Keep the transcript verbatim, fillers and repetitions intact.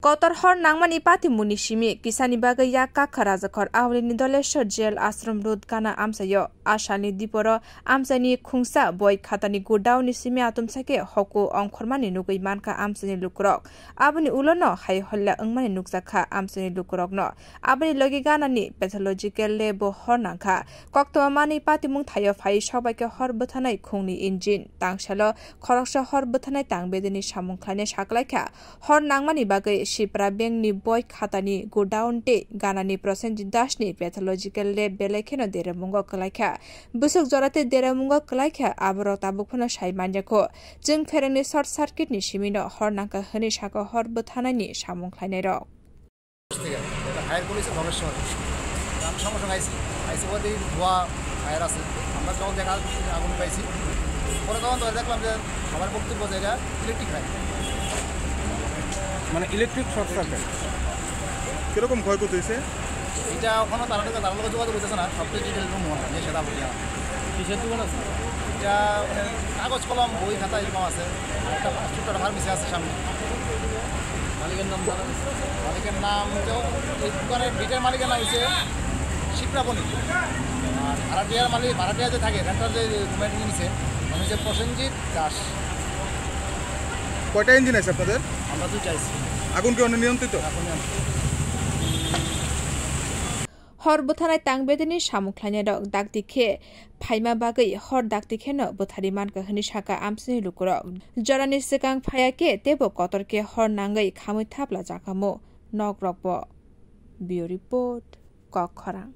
Kotor hor nangmani patimungni simi kisani bagwi yak kakha Rajakhor Aulini Doleshwar Jail Ashram Road gana amchaio. Asalni diporo amchaini khungsa boi khatani godown ni simi atumsa khe hoku ongkhormani nugwi mankha amchaini lukurok. Aboni ulono hai holla wngmani nukjakha amchaini lukurokno. Aboni logi ganani pathological lab bo hor nangkha. Koktwma manwi patimung thaio phai sokbaikhe hor bwthanai khungni engine. Tangsalo khoroksa hor bwthanai tangbedini samung khlainai saklaikha. Hor nangmani bagwi Sipra Bank ni boi khatani godown tei ganani Prosenjit Das ni pathological lab belai kheno deremungo kwlaikha. Bwswk jora tei deremungo kwlaikha, aborok tabuk phano sai manyakho. Chwng pherengni short circuit ni simino hor nangkha hwnwi sakha hor bwthanaini samung khlainairok. Hire করেছে ধলেশ্বর। আমরা সঙ্গে সঙ্গে আইসি, আইসি বলতে এই ধোয়া ফায়ার আছে। আমরা যখন দেখা আগুন পাইছি, পরে তখন তো দেখলাম যে সবার বক্তব্য যে এটা ইলেকট্রিক ফায়ার। মানে ইলেকট্রিক শর্ট সার্কিট। কিরকম ক্ষয়ক্ষতি হয়েছে? এটা ওখানে তারা, তারা লোক যোগাযোগ হইতেছে না, সবটাই ডিটেল রুম মনে হয়, সেটা বলি আমার। কিসের দোকান আছে? এটা মানে কাগজ কলম, বই খাতা এরকম আছে। একটা ছোট্ট একটা ফার্মেসি আছে সামনে। মালিকের নাম জানা গেছে? মালিকের নাম তো, এই দোকানের ভিটার মালিকের নাম হচ্ছে শিপ্রা বণিক। আর ভাড়াটিয়ার মালিক, ভাড়াটিয়া যে থাকে, রেন্টার যে রুমে নিছে, মানে হচ্ছে প্রসেনজিৎ দাস। কয়টা ইঞ্জিন আছে আপনাদের? আমরা দুইটা আইসি। আগুন কি অন্য নিয়ন্ত্রিত? এখন নিয়ন্ত্রণ। Hor bwthanai tangbedini samung khlainairok dakti khe phaima bagwi hor dakti kheno bwtharwi mankha hwnwi sakha amchaini lukurok. Jorani swkang phaiya khe teibo kotor khe hor nangwi khamwi thapla jakhamu nokrokbo. Bureau Report, Kok Khorang.